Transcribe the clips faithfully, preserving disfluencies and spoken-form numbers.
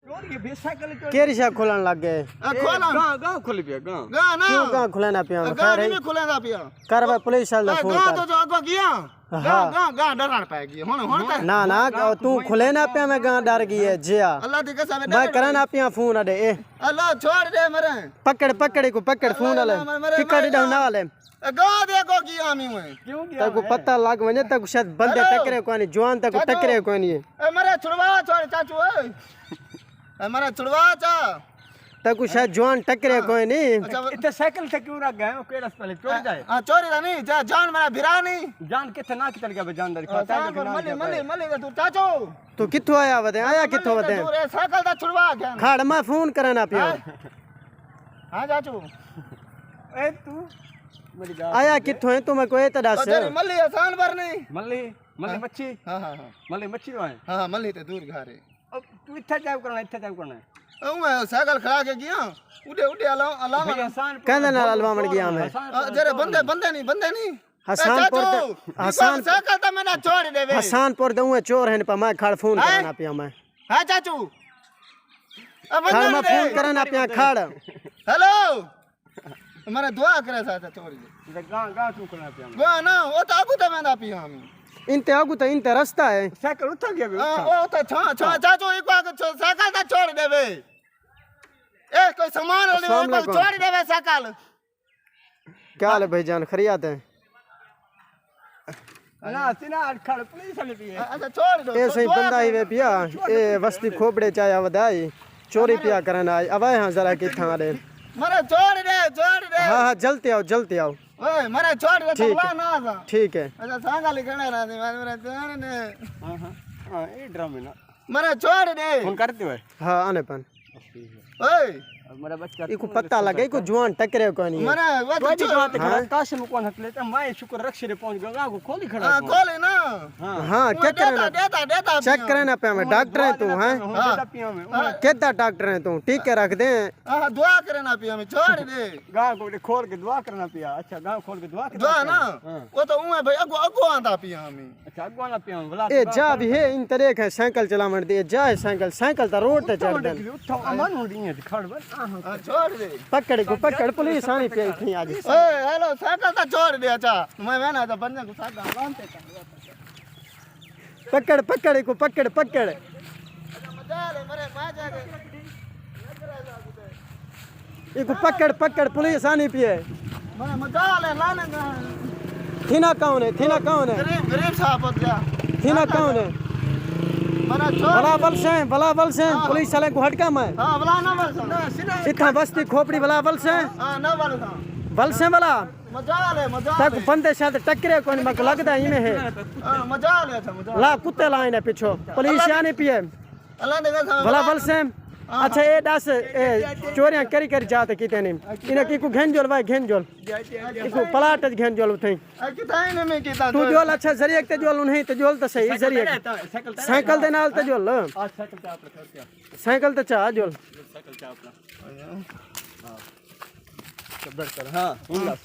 کیڑھی شے کھلݨ لڳ ڳئے؟ اے کھولاں۔ گاں، گاں کھلی پیا، گاں۔ گاں نا۔ کیوں گاں کھلیندا پیا؟ اے گاں خیر ہے۔ نہیں کھلیندا پیا۔ کر وے پولیس والے دا اے فون گاں کر۔ تو جو اگوں گیا۔ ہاں۔ گاں، گاں، گاں ڈرݨ پئے ڳئی۔ ہݨ، ہݨ تے۔ نہ، نہ، توں کھلیندا پیا، میں گاں ݙر ڳئی ہے، جیا۔ اللہ دی قسم ہے، میں ڈر کراں ڳئی۔ نا پیا فون اݙے، اے۔ اللہ چھوڑ ݙے مرے۔ پکڑ، پکڑ، ایکوں پکڑ، فون اللہ والے۔ مرے، مرے، ٹکٹ مرے۔ ݙیو نال ہے۔ اے گاں دے اڳوں گیا میں ہوئے۔ کیوں گیا تیکوں ہے؟ پتہ لگ ونڄے، تیکوں شاید بندے ہیلو۔ ٹکرے کوئی نہیں، جوان تیکوں چاچو۔ ٹکرے کوئی نہیں۔ اے مرے چھڑوا، چھوڑ چاچو، اے۔ اے مرے چھڑوا چا۔ تیکوں شاید جوان ٹکرے ہاں۔ کوئی نہیں۔ اچھا، اتھے سائیکل تے کیوں رکھ ڳئے؟ او کیڑا پہلے چوری دا ہے؟ ہاں، چوری دا نہیں، جا، جان میرا بھرا نہیں۔ جان کتھے نہ کتھے لڳا پئے جان دا؟ ہاں، سائیکل ملی، ملی، ملی، تو چاچو۔ تو کتھوں آیا ودے؟ آیا کتھوں ودے؟ دور ہے، سائیکل دا چھڑوا گیا۔ کھڑ، میں فون کرنا پیا۔ ہاں؟ ہاں چاچو۔ اے تو میری ڳالھ آیا سݨ۔ کتھوں ہے؟ تو میکوں اے تے ݙس۔ او جیڑھی ملی آسان پر نہیں۔ ملی، ملی ہاں۔ مچھی۔ ہاں، ہاں، ہاں۔ ملی مچھی تو آئے۔ ہاں، ہاں، ملی تے دور گھر ہے۔ او، توں اتھے چاؤ کرݨا، اتھے چاؤ کرݨا ہے۔ او میں سائیکل کھڑا کے گیا، اڈے، اڈے الاؤ، الاؤ۔ بھئی، حسان پور احسان پور گیا میں۔ حسان پور آ، جیڑھے بندے، بندے نہیں، بندے نہیں۔ اے حسان پور چاچو، تے، حسان، سائیکل تے میݙا چھوڑ ݙے وے۔ حسان پور دے اوئے چور ہن، پر میں کھڑ فون ہیں؟ کرݨا پیا میں۔ ہاں چاچو۔ اے کھڑ، بندے میں نے فون کرݨا پیا، کھڑ۔ ہیلو۔ مارا دعا کرے سا تے چھوڑ دے۔ تے گاں، گاں کیوں کرݨا پیا میں؟ گاں نا، او تاں اڳوں تے ویندا پیا ہم۔ ان تے اڳوں تے، ان تے رستہ ہے۔ سائیکل اتھاں گیا وے، ہاں، اتھاں۔ او تے چھا، چھا، ہاں۔ چاچو، ایکوں آکھ، چھا، سائیکل تے چھوڑ ݙے وے۔ اے کوئی سامان والے السلام علیکم۔ چھوڑ ݙے وے سائیکل۔ کیا حال ہے بھائی جان، خیریت ہے؟ نہ، اسی نہ اٹھ کھڑ، پولیس والے بھی ہے۔ اچھا، چھوڑ ݙیو، اے سائیں، چھوڑ بندہ ہی ݙیو۔ وے پیا، اے وستی کھوپڑے چ آیا ودا ہے، چوری پیا کرݨ آئے، اوائے ہاں ذرا کتھاں آلے۔ مارا چھوڑ ݙے، چھوڑ ݙے۔ ہاں، ہاں، جلد تے آؤ، جلد تے آؤ۔ اوئے، مارا چھوڑ ݙے، ٹھیک ہے۔ تکلا نہ آساں۔ ٹھیک ہے۔ اچھا، سانگا لکھݨا نہ دے، مارا جان نے۔ ہاں، ہاں، ہاں، اے ڈرامے نہ۔ مارا چھوڑ ݙے۔ فون کر ݙیو ہے۔ ہاں، آنے پن۔ اوئے۔ میرا بچہ ایکوں پتہ لگے، ایکوں جوان ٹکرے کوئی نہیں۔ منا وقت کوئی نہیں، جوان تے کھڑا، ہاں۔ کاشم کون ہکلے تے میں شکر رکشے دے پہنچ گیا، کو کھولی کھڑا ہاں، کون۔ کھولے نا۔ ہاں۔ ہاں، اوئے چیک کرنا۔ ݙیتا، ݙیتا، ݙیتا چیک پیا۔ کرنا پیا میں، ڈاکٹر ہے تو، ہیں؟ ݙیتا پیا میں۔ ہاں۔ کیدا ڈاکٹر ہے تو؟ ٹیکے رکھ دے۔ ہاں، دعا کرنا پیا میں، چھوڑ دے۔ گاہ کو کھول کے دعا کرنا پیا۔ اچھا، گاہ کھول کے دعا کرنا دعا پیا۔ نا؟ ہاں۔ او تو اوئے بھائی، اگو، اگو آندا پیا میں۔ اچھا، اڳوں والا پیاں، ولا اے جا بھی ہے، ان طریق ہے سائیکل چلاوݨ دی، اے جا ہے سائیکل، سائیکل تاں روڈ تے چڑھ دن۔ اتھاں امان ہوندی ہے، کھڑ بس۔ ہاں، چھوڑ دے۔ پکڑ کو، پکڑ، پولیس آنی پئی تھی اڄ۔ اوئے، ہیلو، سائیکل تاں چھوڑ دے، اچھا۔ میں وینا تاں بندے کو ساتھ آرام تے کر۔ پکڑ، پکڑ کو، پکڑ، پکڑ۔ مجال ہے، مرے، میں جا کے۔ ایکوں پکڑ، پکڑ، پولیس آنی پئی ہے۔ میں مجال ہے، لانے گا۔ تھینا کون ہے؟ تھینا کون ہے؟ غریب، غریب صاحب ہوتے ہیں۔ تھینا کون ہے؟ میرا چھوڑ۔ بلا ولسیں، بلا ولسیں، ہاں۔ پولیس والے کو ہٹکا میں۔ ہاں، بلا نہ ولسیں۔ اتھاں بستی کھوپڑی بلا ولسیں۔ ہاں، نہ ولسیں۔ ولسیں بلا۔ مجال ہے، مجال تک ہے۔ بندے شاید ٹکرے کوئی نہیں، مک لگدا ایویں ہے۔ ہاں، مجال ہے، اچھا، مجال۔ لا کتے لائن ہے پچھو۔ پولیس اللہ آنی پئی ہے۔ اللہ دے قسم۔ بھلا بل سیم۔ ہاں۔ اچھا، اے ݙس، اے چوریاں کری کری جا تے کیتے نے؟ انہاں کی کو گھن جول وائے، گھن جول۔ کی کو پلاٹ اچ گھن جول اتھیں۔ اے کتھاں ہی نہیں کیتا تو جول۔ جول، اچھا، ذریعے تے جول، انہیں تے جول تے صحیح، ذریعے۔ سائیکل دے نال تے جول۔ آ، سائیکل تے آپ رکھو کیا؟ سائیکل تے چا جول۔ سائیکل چا اپنا۔ ہاں۔ بہتر، ہاں، ہݨ ݙس۔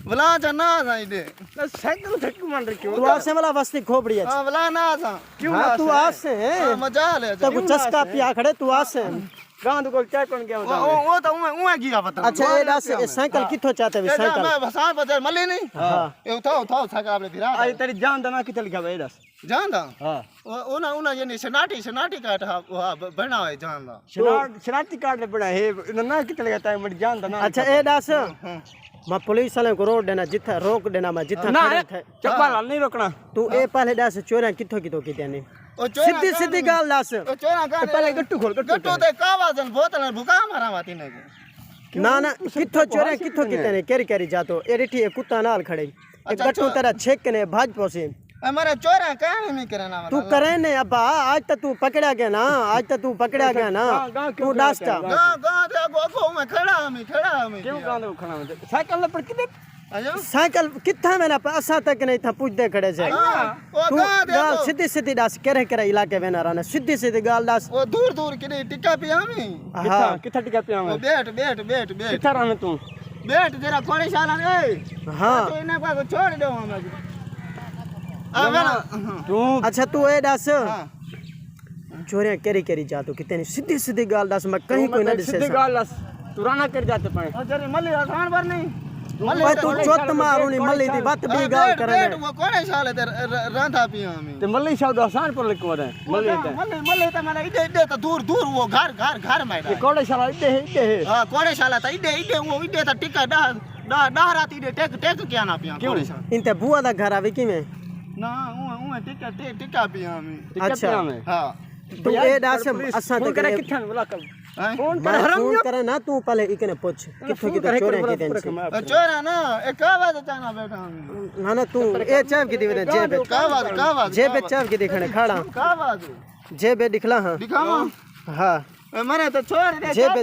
ولا چا نہ سائیں دے۔ نہ، سائیکل تھک من رکھیو۔ تو آسے ولا وستی کھوپڑی اچ۔ ہاں، ولا نہ سا۔ کیوں ہاں، نہ تو سا؟ آسے ہیں۔ ہاں، مجال ہے۔ تو کیوں کو نہ چسکا سا؟ پیا کھڑے، تو آسے ہیں۔ گاں دے کول چائے کون گیا او، او، او تو اونویں، اونویں گیا پتہ۔ اچھا، اے ݙس، اے سائیکل ہاں۔ کتھوں چاتے وے اے جا، سائیکل؟ میں وسان پتہ ملی نہیں۔ ہاں۔ اے اتھاؤ، اتھاؤ سائیکل اپݨے بھرا اے دے۔ تیری جان دا ناں کتھے لکھا وے، اے ݙس۔ جان دا؟ ہاں۔ او، انہاں، انہاں یعنی شناٹی، شناٹی کارڈ ہا، او ہا، ب-، بݨا ہوئے جان دا۔ شناٹ-، شناٹی کارڈ تے بݨا ہے، انہاں ناں کتھے لڳا تاں میری جان دا ناں اچھا، لکھا اے ݙس، ہاں۔ میں پولیس والے کو روک ݙینا، جتھا روک ݙینا میں، جتھا نہ، کھڑے تھے۔ چپ والا نہیں روکنا۔ تو اے پہلے ݙس چوریاں کتھوں کتھوں کیتیاں نے؟ او چوراں سدھی کہاں سدھی نے؟ ڳالھ ݙس۔ او چوراں کہاں اے پہلے نے؟ گٹو کھول، گٹو گٹو کھول۔ تے کاوا جن بوتل بھکا مارا واتی نے۔ نہ، نہ، کتھوں چوریاں کتھوں کیتیاں نے؟ کیری کیری جا تو؟ اے ݙٹھی اے کتا نال کھڑے۔ اے اچھا، گٹو چور۔ تیرا چھک نے، بھڄ پوسی۔ اے مارا چوراں کہیں نہیں کرنا والا۔ تو کرے نے ابا، آج تک تو پکڑا گیا نا، آج تک تو پکڑا گیا نا۔ گاں، گاں کیوں تو ݙس چا۔ گاں، گاں دے اڳوں، اڳوں میں کھڑا ہاں، میں کھڑا ہاں، میں کیوں کیا؟ گاں دے کھڑا ہاں؟ سائیکل نہ پر کدے؟ آیا؟ سائیکل کتھاں میں نہ پ-، اساں تک نہیں تھا پوچھدے کھڑے سے۔ آیا؟ او تو گاں دے گاں اڳوں۔ سدھی سدھی ݙس، کیڑھے کیڑھے علاقے وینا رہنا؟ سدھی سدھی ڳالھ ݙس۔ او دور دور کدے ٹکا پیا میں؟ ہاں۔ کتھاں، کتھاں ٹکا پیا میں؟ او بیٹھ، بیٹھ، بیٹھ، بیٹھ۔ کتھاں رہنا تو؟ بیٹھ جرا کوڑے شالا دے۔ ہاں۔ تو انہاں کو چھوڑ دے ہاں میں۔ آ نہ، میرا۔ تو اچھا، تو اے ݙس۔ ہاں۔ چوریاں کیری کیری جا تو کتنے نہیں؟ سدھی سدھی گال دس، میں کہیں کوئی نہ دسے سا۔ سدھی گال دس، تو رانا کر جاتے پائیں۔ او جری ملی آسان پر نہیں۔ ملی اوے تو چوت مارو نہیں، ملی دی بات بھی گال کرے۔ وہ کوڑے شالے تے راندا پیا میں۔ تے ملی شاہ دو آسان پر لکھو دے۔ ملی تے۔ ملی، ملی تے میں ایڈے، ایڈے تے دور، دور وہ گھر، گھر، گھر میں۔ کوڑے شالا ایڈے ہے، ایڈے ہے۔ ہاں، کوڑے شالا تے ایڈے، ایڈے وہ ایڈے تے ٹکا ڈاہ، ڈاہ، ڈاہ رات ایڈے ٹک، ٹک کیا نہ پیا کوڑے شالا۔ ان تے بوا دا گھر آوے کیویں؟ نہ، اون، اون ٹکا، ٹکا پیا میں۔ اچھا۔ ہاں۔ تو اے ڈاس اساں تے کتھاں ولا کر۔ فون کر، فون کرے نا، تو پہلے اکنے پوچھ کتھوں کتھوں چورے کے دین سے۔ چورا نا، ایک آواز چانا بیٹھا ہوں۔ نہ نہ، تو اے چاپ کی دی وجہ جیب۔ کا آواز، کا آواز، جیب چاپ کی دیکھنے کھڑا۔ کا آواز؟ جیب دکھلا ہاں۔ دکھاواں؟ ہاں۔ اے مرے تو چھوڑ دے، جیب۔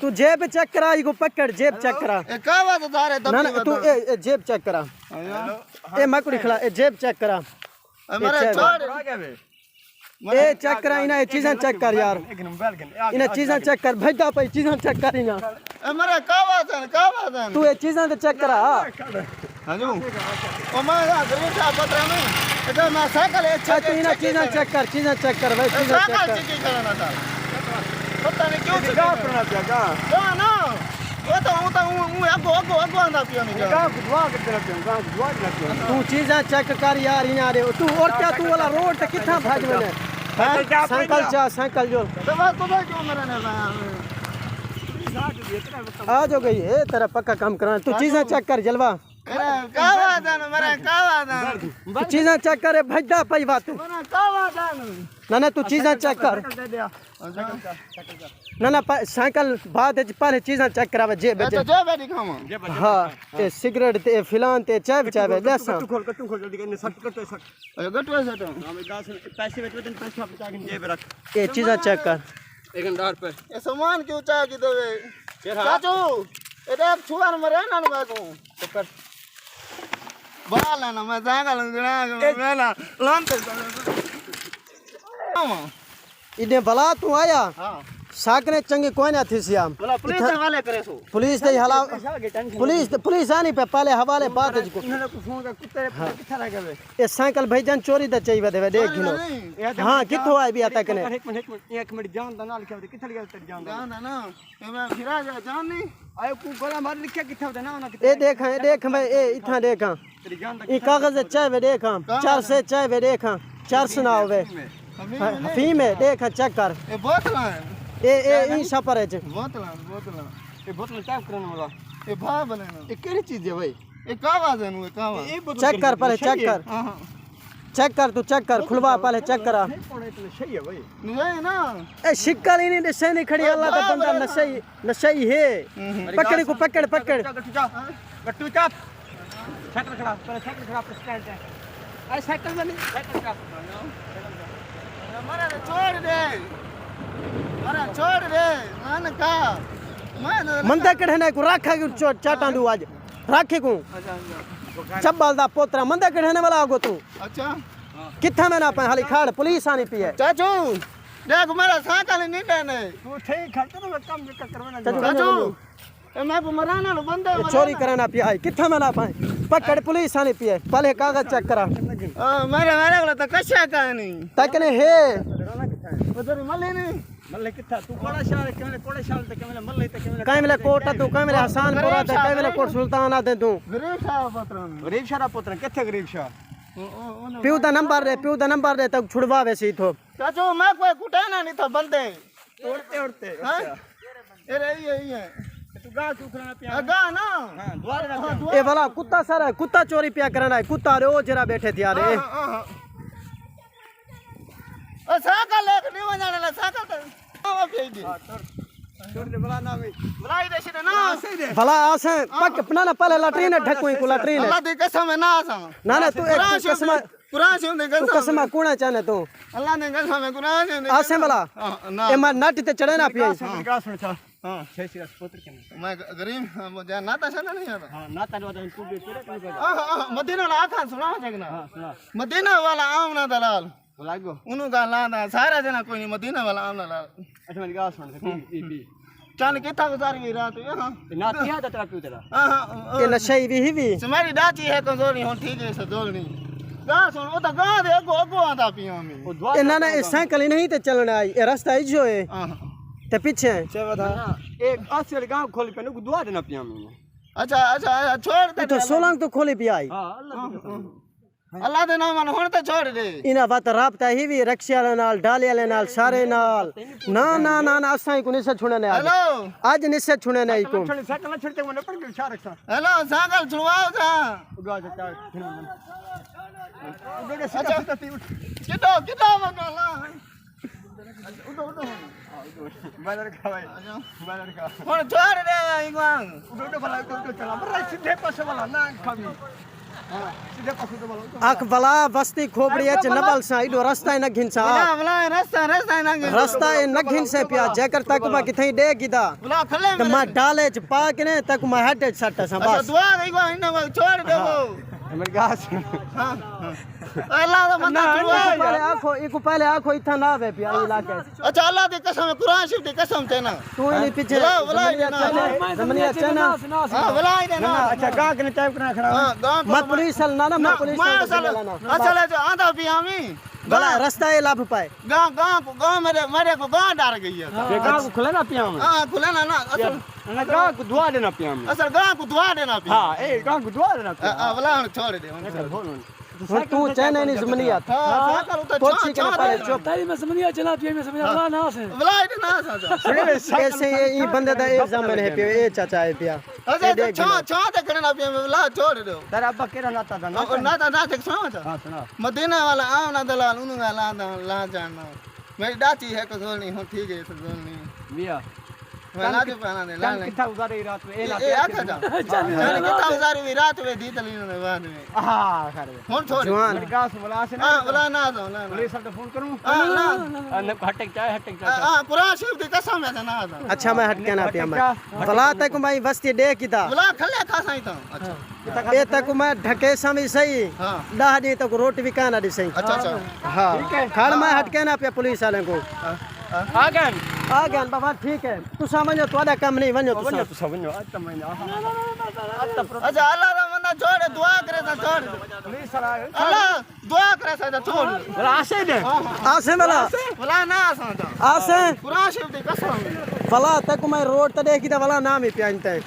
تو جیب چیک کرا، ایکو پکڑ، جیب چیک کرا۔ اے کا آواز دارے؟ نہ نہ، تو اے جیب چیک کرا۔ اے میں کو دکھلا، اے جیب چیک کرا۔ اے مرے چھوڑ۔ اے چیک کرا انہاں، اے چیزاں چیک کر یار۔ انہاں چیزاں چیک کر، بھجدا پئی چیزاں چیک کر انہاں۔ اے مرے کا آواز ہے، کا آواز ہے؟ تو اے چیزاں تے چیک کرا۔ ہاں جو۔ او میں یار غریب صاحب پترا میں۔ اے میں سائیکل اے چیک، تو انہاں چیزاں چیک کر، چیزاں چیک کر بھائی، چیزاں چیک کر۔ چیک کرنا تھا۔ پتہ نہیں کیوں چیک کرنا پیا گا۔ کیا نا؟ او تو، او تو، او، او، اگو، اگو، اگو آندا پیا نہیں جا۔ گاں کو دعا کر دینا پیا، گاں کو دعا دینا پیا۔ تو چیزاں چیک کر یار، انہاں دے۔ تو اور کیا تو والا روڈ تے کتھاں بھج ونے؟ سائیکل چا، سائیکل جو۔ تو بس تو بھائی کیوں میرا نہیں لایا؟ آ جو گئی ہے تیرا پکا کام کرانا۔ تو چیزاں چیک کر جلوا۔ میرا کاوا دن، میرا کاوا دن۔ تو چیزاں چیک کر، بھجدا پئی وات۔ میرا کاوا دن۔ نہ نہ، تو چیزاں چیک کر۔ نہ نہ، پ-، سائیکل بعد وچ پہلے چیزاں چیک کراوے، جیب وچ۔ اے تو جیب وچ دکھاواں۔ ہاں، اے سگریٹ تے، اے فلان تے، چائے وچ چاوے، ڈیساں۔ کٹو کھول، کٹو کھول، جلدی کر، سٹ، کٹو سٹ۔ اے گٹو سٹ۔ ہاں، بھائی، گاس، پیسے وچ وچ پیسے آپ چاہ کے جیب رکھ۔ اے چیزاں چیک کر۔ ایک ہزار روپے۔ اے سامان کیوں چاہ کے دے؟ چاچو، اے دیکھ چھوڑ مرے نا میں کو۔ بلا لینا، میں سائیکل گرا، میں نا لانتے۔ ایݙے بلا توں آیا؟ ہاں۔ ساکنے چنڳی کوئی نہ تھیسی آ۔ بلا پولیس دے حوالے کرے سو۔ پولیس دے حلا-، پولیس، پولیس آنی پہ پہلے حوالے بعد وچ کو۔ انہاں کوں فون کر، کتے کتھا رہ ڳئے؟ اے سائیکل بھائی جان چوری دا چاہی ودے وے، ݙیکھ گھنو۔ ہاں، کتھوں آئے بیا تک نے؟ ہک منٹ، ہک منٹ، ہک منٹ، جان دا نال کیا ودے؟ کتھا لڳا تیری جان دا؟ جان دا نا۔ اے میں پھرا جا جان نہیں۔ اے کو گلا مار لکھیا کتھا ودے نا، انہاں کتھا اے ݙیکھاں، اے ݙیکھاں بھائی، اے اتھاں ݙیکھاں۔ تیری جان دا اے کاغذ چاہے وے ݙیکھاں، چرس چاہے وے ݙیکھاں، چرس نہ ہووے۔ حفیم ہے، ݙیکھاں، چیک کر۔ اے بوتلاں ہیں۔ اے، اے، ایں سفر وچ۔ بوتلاں، بوتلاں۔ اے بوتل چیک کرݨ والا۔ اے بھا بنے نا۔ اے کیڑھی چیز ہے بھائی؟ اے کاغذ ہے نو، اے کاغذ۔ اے بوتل چیک کر پہلے، چیک کر۔ ہاں، ہاں۔ چیک کر، تو چیک کر، کھلوا پہلے چیک کرا۔ نشئی ہے بھائی۔ نشئی ہے نا۔ اے شکل ہی نہیں ݙسے نہیں کھڑی، اللہ دا بندہ نشئی۔ نشئی ہے۔ ہوں۔ پکڑ کو، پکڑ، پکڑ۔ گٹو چپ۔ سائیکل کھڑا، پہلے سائیکل کھڑا، پریس اسٹینڈ تے۔ اے سائیکل میں نہیں، سائیکل کھڑا۔ مارا چھوڑ دے۔ مارا چھوڑ دے۔ مان کا۔ میں مندے کڑھے نے کو رکھا کو چاٹاں دو اڄ۔ رکھے کو۔ اچھا، اچھا۔ چبل دا پوترا مندے کڑھے نے والا آگو تو۔ اچھا۔ کتھا میں نہ پائے، حالی کھڑ، پولیس آنی پئی ہے۔ چاچو، دیکھ میرا سائیکل نہیں ڈینے۔ تو ٹھیک کھڑ، تینوں میں کم ذکر کروانا۔ چاچو، چاچو۔ اے میں کو مرانا نو بندے اے چوری کرانا پیا ہے، کتھا میں نہ پائے؟ پکڑ، پولیس آنی پئی ہے، پہلے کاغذ چیک کرا۔ آ، میرے، میرے کول تاں کشا کائنی۔ تک نے ہے۔ ادھر ملے نہیں۔ ملے کتھا؟ تو بڑا شہر ہے، کیویں کوڑے شہر تے کیویں ملے تے کیویں کائیں ویلے کوٹ تو، کائیں ویلے حسان پورا تے کائیں ویلے کوٹ سلطان آتے تو۔ غریب شاہ پتر۔ غریب شاہ پتر، کتھے غریب شاہ؟ پیو دا نمبر دے، پیو دا نمبر دے، تک چھڑوا ویسی تھو۔ چاچو، میں کوئی کٹانا نہیں تھا بندے۔ اڑتے، اڑتے، ہاں؟ اچھا۔ اے رہی ہے، اے ہے۔ تو گاہ کیوں کھڑا پیا؟ اے گاہ نا۔ ہاں، دوارے نہ ہاں، پیا۔ دوارے۔ اے بھلا کتا سارا، کتا چوری پیا کرنا ہے، کتا رے او جرا بیٹھے تھیا رے۔ ہاں، ہاں، ہاں۔ او سائیکل لے کے نہیں ونجانے لا، سائیکل تے آوا پیا دی۔ ہاں، چھوڑ۔ چھوڑ دے، بھلا نہ وی۔ بھلا ہی دے شدے نا۔ ہاں، صحیح دے۔ بھلا آسے، ہاں۔ پک، نہ، نہ، پہلے لٹرین ہے، ڈھکویں کو لٹرین ہے۔ اللہ دی قسم ہے، نہ آساں۔ نہ، نہ، تو ایک قرآن شریف قسم دے۔ قرآن شریف دی قسم۔ تو قسم کونا چاہنے تو؟ اللہ دی قسم ہے، قرآن شریف دی قسم۔ آسے بھلا۔ ہاں، نہ۔ اے ماں نٹ تے چڑھے نہ پیا۔ ہاں، گاہ سن، گاہ سن، اچھا۔ ہاں۔ شے شے پتر کنے۔ میں غریب ہاں، مجھے نہ دشا نہیں آتا۔ ہاں، نہ تنو تو بھی چھوڑے نہیں۔ ہاں، ہاں، ہاں، مدینہ والا آکھاں سنا جگنا۔ ہاں، سنا۔ مدینہ والا آمنا دلال۔ بلاگو۔ انہوں گال آندا، سارا جنا کوئی نہیں، مدینہ والا آمنا دلال۔ اچھا، میری گال سن، ٹھیک ہے، ٹھیک ہے۔ چل کتھا گزاری ہوئی رات، ہاں؟ نہ کیا تھا تیرا پیو تیرا؟ ہاں، ہاں، اے نشئی وی ہی وی۔ سماری ڈاچی ہے کمزوری، ہن ٹھیک ہے، سدول نہیں۔ گاں سن، او تاں گاں دے اگوں، اگوں آندا پیاں میں۔ انہاں نے سائیکل ہی نہیں تے چلݨ آئی، اے رستہ ہی جو ہے۔ ہاں۔ تے پچھے۔ چے ودا۔ ایک اصل گاں کھول پے نو دعا دینا پیاں میں۔ اچھا، اچھا، اچھا، چھوڑ تے تو سولانگ تو کھولی پیا آئی۔ ہاں، اللہ دی قسم۔ اللہ دے نام نال ہݨ تے چھوڑ ݙے۔ انہاں وت رابطہ ہی وی رکشے والے نال، ڈالے والے نال، سارے نال۔ نہ، نہ، نہ، نہ، اساں کو نہیں سے چھوڑنے آج۔ ہیلو۔ اج نہیں سے چھوڑنے آئی کو۔ چھوڑ، سائیکل نہ چھوڑ تے میں اپݨ شاہ رکھساں۔ ہیلو، سائیکل چھڑواؤ جا۔ اگا جا، کیا؟ اٹھو، اٹھو، سیدھا، اچھا۔ سیدھا تھی، اٹھ۔ کڈو، کڈو منگا لا۔ اٹھو، اٹھو۔ بلر کھا بھائی۔ بلر کھا۔ ہݨ چھوڑ ݙے آئی کو۔ اٹھو، اٹھو، بھلا، اٹھو، اٹھو، چلا۔ بھلا، سیدھے پاسے والا نہ کھاوی۔ اکھ بلا وستی کھوپڑی اچ نہ ٻلساں، ایݙو رستہ ہی نہ گھنساں۔ بلا، بلا، رستہ، رستہ ہی نہ گھنساں۔ رستہ ہی نہ گھنسے پیا، جیکر تک میں کتھائیں ݙے گھدا، بلا، کھلے تے میں میرے۔ ڈالے اچ پا کے نے تک میں ہیڈ اچ سٹ اساں، اچھا، بس۔ دعا کئی کو، انہاں کو چھوڑ ݙے۔ ہاں۔ میری ڳالھ سن۔ ہاں، ہاں۔ اللہ دا بندہ نہ، چھوڑ ایکو آ۔ پہلے آکھو، ایکو پہلے آکھو، اتھاں نہ آوے پیا، اے علاقے۔ اچھا، اللہ دی قسم ہے، قرآن شریف دی قسم تے نا۔ تو ہی نہیں پچھے۔ بلا، بلا، زمنی نہ۔ اچھا، زمنی اچھا نا۔ ہاں، بلا ہی نا۔ نہ، اچھا، گاں کنے ٹائپ کرا کھڑا۔ ہاں، گاں کو میں پولیس ال نہ، نہ، میں نہ، پولیس میں ال اصل، نہ۔ اصل ہے جو آندا پیا میں۔ بلا، رستہ اے لبھ پائے۔ گاں، گاں کو، گاں میرے، میرے کو گاں ڈر گئی ہے۔ یہ گاں کو کھلے نہ پیا میں۔ ہاں، کھلے نہ، نہ، اصل۔ نہ، گاں کو دعا ݙینا پیا میں۔ اصل گاں کو دعا ݙینا پیا۔ ہاں، اے گاں کو دعا ݙینا پیا۔ آ، آ، بلا ہݨ چھوڑ ݙے، ہݨ چھوڑ ݙے۔ ہݨ توں چین نہیں زمنی ہتھ۔ ہاں، ہاں۔ پوچھی کنے پہلے چپ۔ تیری میں زمنی چلا پیا، میں زمنی اللہ نہ سے۔ بلا اے نہ سے۔ ایسے ہی ایں بندے دا اے زمن ہے پیا، اے چاچا ہے پیا۔ اچھا، اے ݙیکھ چھا، چھا تے کھڑے نہ پیا، میں بلا چھوڑ ݙیو۔ تیرا ابا کیڑا ناتا دا؟ او، ناتا، ناتا سݨا چا؟ ہاں، سݨا۔ مدینے والا آونا دلال، اونوں ڳالھاں دا لا جاننا۔ میری ݙاچی ہک سولنی، ہݨ ٹھیک ہے، سولنی۔ ویا۔ میں لا جو پانا دے، لا کن لے۔ کتھا گزاری رات میں؟ اے اے، لا اے کے آکھا جا۔ کن کتھا گزاری ہوئی رات میں، دی تلی نے بعد میں۔ ہاں، خیر۔ ہݨ چھوڑ۔ جوان۔ میری گاس بلا سے نہ ہاں، بلا نہ آ جاؤ، نہ، نہ۔ پولیس والے فون کروں؟ ہاں، نہ۔ نہ، نہ، ہٹک جا، ہٹک جا۔ ہاں، ہاں، قرآن شریف دی قسم ہے، نہ آ جاؤ۔ اچھا، میں ہٹکے نہ پیا میں۔ بلا تیکوں میں وستی ݙے کیتا۔ بلا کھلے کھا سائیں تاں۔ اچھا۔ اے تیکوں میں ڈھکیساں وی صحیح۔ ہاں۔ ݙاہ ݙینھ تیکوں روٹی وی کائنا ݙیسیں۔ اچھا، اچھا۔ ہاں۔ ٹھیک ہے۔ کھڑ میں ہٹکے نہ پیا پولیس والے کو۔ ہاں، ہاں۔ آ ڳئن۔ آ ڳئن بابا، ٹھیک ہے۔ تساں ونڄو، تہاݙا کم نہیں، ونڄو تساں۔ ونڄو تساں، ونڄو۔ اچھا، اللہ دا بندہ چھوڑ، دعا کرے تاں چھوڑ۔ پولیس والا آئے۔ اللہ دعا کرے ساں تاں چھوڑ۔ بلا آسے دے۔ ہاں، ہاں۔ آسے بلا۔ بلا نہ آساں تاں۔ آسے۔ قرآن شریف دی قسم۔ بلا تیکوں میں روڈ تے ݙیکھ کیتا، بلا نہ وی پیا انتے۔